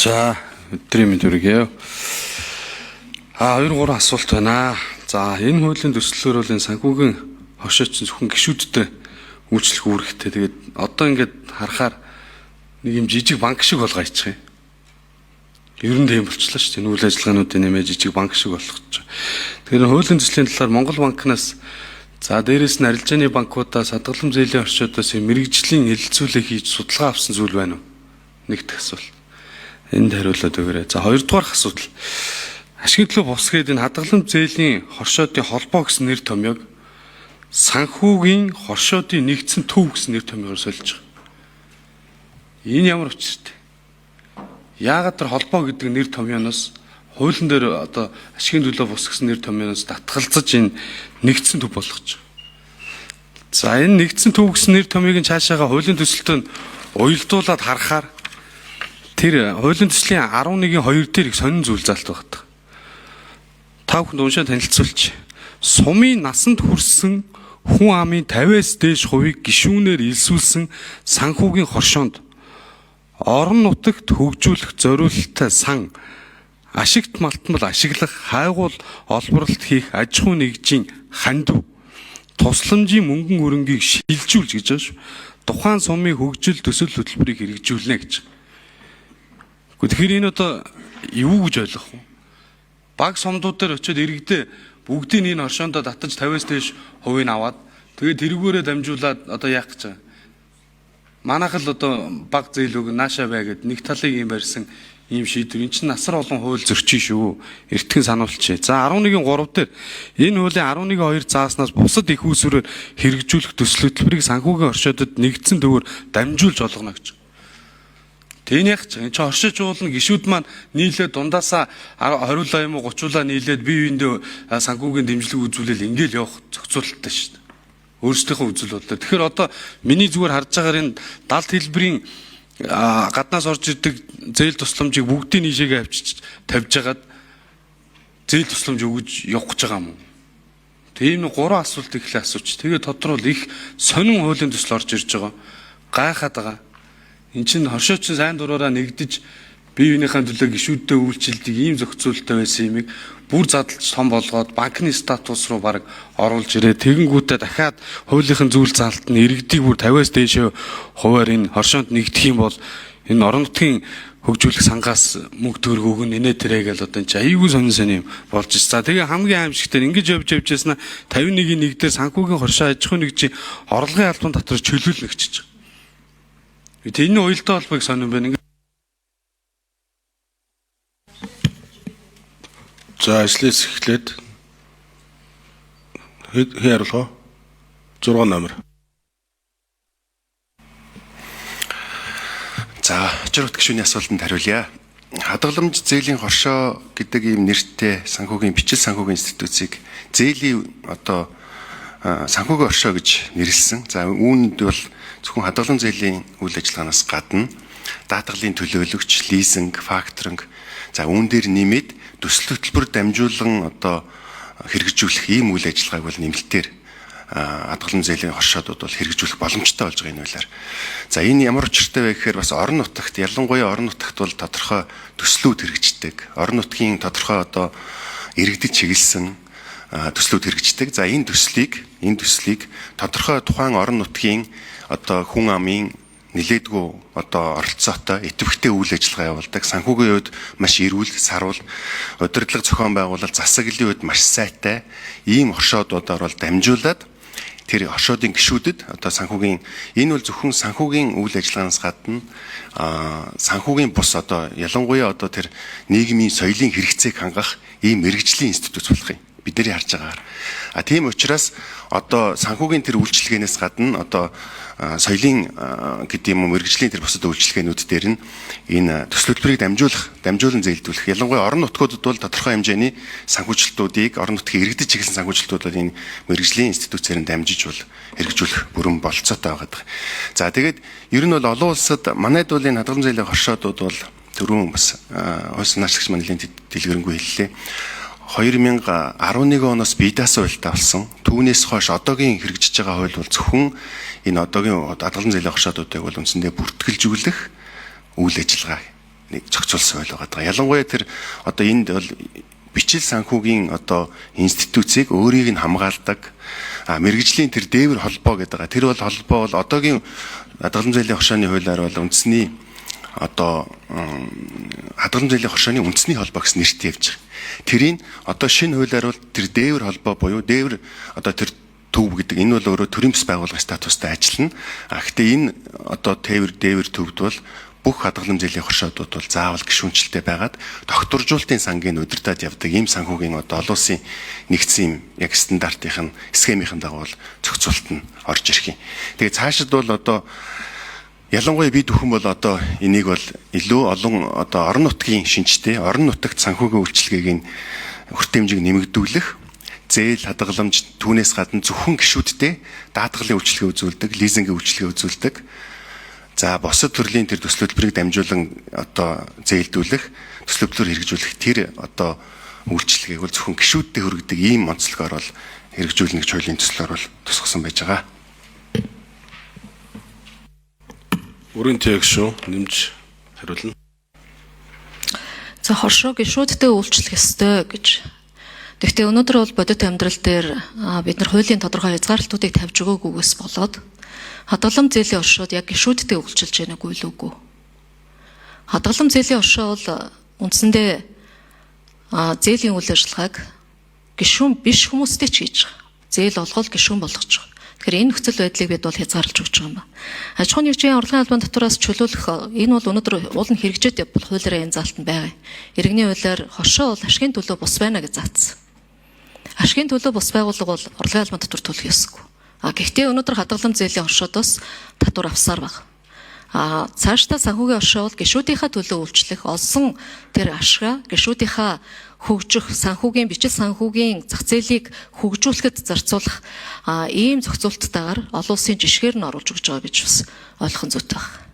За, өдрийн мэнд хүргэе. 2 3 асуулт байна. За, энэ хуулийн төслөөр бол энэ санхүүгийн хоршооч зөвхөн гишүүдтэй үйлчлэх үүрэгтэй. Тэгээд одоо ингээд харахаар нэг юм жижиг банк шиг болгоо ичих юм. Ер нь тийм болчлоо шүү дээ. Үйл ажиллагаануудын нэмээ жижиг банк шиг болгочих. Тэгэхээр хуулийн төслийн талаар Монгол банкнаас, за, дээрэс нь арилжааны банкудаас, хадгаламж зээлийн орчуудаас юм мэргэжлийн хэлэлцүүлэг хийж судалгаа авсан зүйл байна уу? Нэгдэх асуулт. Энд хариулаад өгөөрэй. За, хоёрдугаар асуудал. Ашигын төлөө бус гээд энэ хадгаламж зээлийн хоршоодын холбоо гэсэн нэр томьёог санхүүгийн хоршоодын нэгдсэн төв гэсэн нэр томьёогоор сольж байгаа. Энэ ямар учиртай? Яагаад тэр холбоо гэдэг нэр томьёоноос, хуулийн дээр одоо ашигын төлөө бус гэсэн нэр томьёоноос татгалзаж энэ нэгдсэн төв болгож байгаа. За, энэ нэгдсэн төв гэсэн нэр томьёог нь цаашаага хуулийн төсөлтөнд уялдуулаад харахаар тэр хуулийн төслийн 11-ийн 2 дээр их сонин зүйл заалт байна. Та бүхэнд уншаад танилцуулчих. Сумын насанд хүрсэн хүн амын 50-аас дээш хувийг гишүүнээр элсүүлсэн санхүүгийн хоршоонд орон нутагт хөгжүүлэх зориулалттай сан ашигт малтмал ашиглах, хайгуул олборлолт хийх аж ахуй нэгжийн хандив тусламжийн мөнгөн өрөнгийг шилжүүлж гэж байгаа шүү. Тухайн сумын хөгжил төсөл хөтөлбөрийг хэрэгжүүлнэ гэж. Тэгэхээр энэ одоо юу гэж ойлгох вэ? Баг сумдууд дээр очиод иргэдээ бүгдийг энэ оршоондоо татаж 50-аас дээш хувийг аваад, тэгээд тэрүүгээрээ дамжуулаад одоо яах гэж байгаа? Манайх л одоо баг зээл үг нааша бай гэд нэг талыг юм барьсан ийм шийдвэр. Эн чинь асар олон хууль зөрчин шүү. Эртхэн сануулчих. За, 11-ийн 3 дээр энэ хуулийн 11-2 зааснаас бусад их усүрээр хэрэгжүүлэх төсөл хөтөлбөрийг санхүүгийн оршоодод нэгдсэн төвөөр дамжуулж олгоно гэж. Тэг яах ч энэ чинь оршиж уулна гişүүд маань нийлээд дундаасаа 20 юм уу 30 нийлээд бие биендээ санхүүгийн дэмжлэг үзүүлэл ингээл явах зохицуулттай шүү дээ. Өөрсдийнхөө үзэл бодлоо. Тэгэхээр одоо миний зүгээр харж байгаагаар энэ далд хэлбэрийн гаднаас орж ирдэг зээл тусламжийг бүгдийг нийшээгээ авчиж тавьж хагаад зээл тусламж өгөж явах гэж байгаа юм уу? Тийм нэг гурван асуулт ихлэ асууч. Тэгээ тодорхойл их сонин хуулийн төсөл орж ирж байгаа. Гайхаад байгаа. Эн чинь хоршооч сайн дураараа нэгдэж бие биенийхээ төлөө гишүүдтэй үйлчилдэг ийм зохицуулттай байсан юмыг бүр задлж том болгоод банкны статус руу баг оруулж ирээ. Тэгэнгүүтээ дахиад хуулийнхын зүйл заалт нь иргэдийг бүр 50-аас дээшээ хувиар энэ хоршоонд нэгдэх юм бол энэ орон нутгийн хөгжүүлэх сангаас мөнгө төгрөг өгнө нэ тэрэ гэл одоо энэ чи аюулгүй сонин сонин юм болж ш. За, тэгээ хамгийн аимшигтэй ингэж явж явж ясна 51-ийн 1 дээр санхүүгийн хоршоо аж ахуйн нэгжийн орлогын албан дотор чөлөөлнө гэж. Тэгээ энэ уялдаа холбоог сонин байна. За, ажлаас эхлээд хэн хариулах вэ? 6 номер. За, очир хот гишүүний асуултанд хариулъя. Хадгаламж зээлийн хоршоо гэдэг ийм нэртэй санхүүгийн бичил санхүүгийн институцийг зээлийн одоо санхүүгийн оршоо гэж нэрлсэн. За, үүнд бол зөвхөн хадгаламж зээлийн үйл ажиллагаанаас гадна даатгалын төлөөлөгч, лизинг, факторинг, за, үүн дээр нэмээд төсөл хөтөлбөр дамжуулан одоо хэрэгжүүлэх ийм үйл ажиллагааг бол нэмэлтээр хадгаламж зээлийн хоршоодууд бол хэрэгжүүлэх боломжтой болж байгаа энэ үеэр. За, энэ ямар учиртай вэ гэхээр бас орон нутагт, ялангуяа орон нутагт бол тодорхой төслүүд хэрэгждэг. Орон нутгийн тодорхой одоо иргэдэд чиглэсэн төслүүд хэрэгждэг. За, энэ төслийг тодорхой тухайн орон нутгийн одоо хүн амын нилээдгүй одоо оролцоотой идэвхтэй үйл ажиллагаа явуулдаг. Санхүүгийн хувьд маш эрүүл, саруул, удирдлага зохион байгуулалт, засаглалын хувьд маш сайтай ийм оршоодуудаар бол дамжуулаад тэр оршоодын гишүүдэд одоо санхүүгийн, энэ бол зөвхөн санхүүгийн үйл ажиллагаанаас гадна санхүүгийн бус одоо ялангуяа одоо тэр нийгмийн соёлын хэрэгцээг хангах ийм мэргэжлийн институт болох юм бидний харж байгаагаар. А тийм учраас одоо санхүүгийн тэр үйлчилгээнээс гадна одоо соёлын гэдэг юм уу, мэргэжлийн тэр бусад үйлчилгээнүүд дээр нь энэ төсөл хөтөлбөрийг дамжуулах, дамжуулан зээлдүүлэх. Ялангуяа орон нутгуудад бол тодорхой хэмжээний санхүүжилтүүдийг, орон нутгийн иргэдэд чиглэсэн санхүүжилтүүд бол энэ мэргэжлийн институцээр нь дамжиж бол хэрэгжүүлэх бүрэн бололцоотой байгаа. За, тэгээд ер нь бол олон улсад, манайд бол энэ хадгаламж зээлийн хоршоодууд бол түрүүн бас хууль санаачлагч маань нэлээд дэлгэрэнгүй хэллээ. 2011 оноос бие даасан хуультай болсон. Түүнээс хойш одоогийн хэрэгжиж байгаа хууль бол зөвхөн энэ одоогийн хадгаламж зээлийн хоршоодуудыг бол үндсэндээ бүртгэлжүүлэх үйл ажиллагаа нэг зохицуулсан хууль байгаа. Ялангуяа тэр одоо энд бол бичил санхүүгийн одоо институцийг өөрийг нь хамгаалдаг мэргэжлийн тэр дээвэр холбоо гэдэг байгаа. Тэр бол холбоо бол одоогийн хадгаламж зээлийн хоршооны хуулиар бол үндэсний одоо хадгаламж зээлийн хоршооны үндэсний холбоо гэсэн нэртэй явж байгаа. Тэрийг одоо шинэ хуулиар бол тэр дээвэр холбоо буюу дээвэр одоо тэр төв гэдэг энэ бол өөрөө төрийн бас байгууллагын статустай ажиллана. А гэхдээ энэ одоо дээвэр төвд бол бүх хадгаламж зээлийн хоршоодууд бол заавал гишүүнчлэлтэй байгаад тогтворжуулалтын сангийн удирдах явдаг ийм санхүүгийн одоо олон улсын нэгдсэн юм яг стандартын схемийн дагуу бол зохицуулалт нь орж ирэх юм. Тэгээ цаашид бол одоо ялангуяа бид бүхэн бол одоо энийг бол илүү олон одоо орон нутгийн шинжтэй орон нутагт санхүүгийн үйлчилгээг нь хүртээмжийг нэмэгдүүлэх зээл хадгаламж түүнээс гадна зөвхөн гишүүдтэй даатгалын үйлчилгээ үзүүлдэг, лизингийн үйлчилгээ үзүүлдэг. За бусад төрлийн тэр төсөл төлбөрийг дамжуулан одоо зээлдүүлэх, төсөл төлбөр хэрэгжүүлэх тэр одоо үйлчилгээг бол зөвхөн гишүүдтэй хүргэдэг ийм онцлогоор бол хэрэгжүүлнэ гэж хуулийн төслөөр бол тусгасан байж байгаа. Өрийн тэг шүү нэмж хариулна. За хоршоо гишүүдтэй үйлчлэх ёстой гэж. Гэхдээ өнөөдөр бол бодит амьдрал дээр бид нар хуулийн тодорхой хязгаарлалтуудыг тавьж өгөөгүйгээс болоод хадгаламж зээлийн оршууд яг гишүүдтэй үйлчилж байна үгүй л үгүй. Хадгаламж зээлийн оршоо бол үндсэндээ зээлийн үйл ажиллагааг гишүүн биш хүмүүстэй ч хийж байгаа. Зээл олгол гишүүн болгож байгаа. Тэгэхээр энэ нөхцөл байдлыг бид бол хязгаарлаж өгч байгаа юм ба. Аж ахуйн нэгжийн орлогын албан татвараас чөлөөлөх энэ бол өнөөдөр уул нь хэрэгжээд явбал хуулиараа энэ заалт нь байгаа. Иргэний хуулиар хоршоо бол ашигын төлөө бус байна гэж заасан. Ашигын төлөө бус байгууллага бол орлогын албан татвар төлөх ёсгүй. А гэхдээ өнөөдөр хадгаламж зээлийн оршоодоос татвар авсаар байна. А цаашдаа санхүүгийн оршоо бол гишүүдийнхаа төлөө үйлчлэх олсон тэр ашгаа гишүүдийнхаа хөгжих санхүүгийн бичил санхүүгийн зах зээлийг хөгжүүлэхэд зарцуулах ийм зохицуулттайгаар олон улсын жишгээр нь оруулж өгч байгаа гэж бас ойлгох нь зүйтэй байна.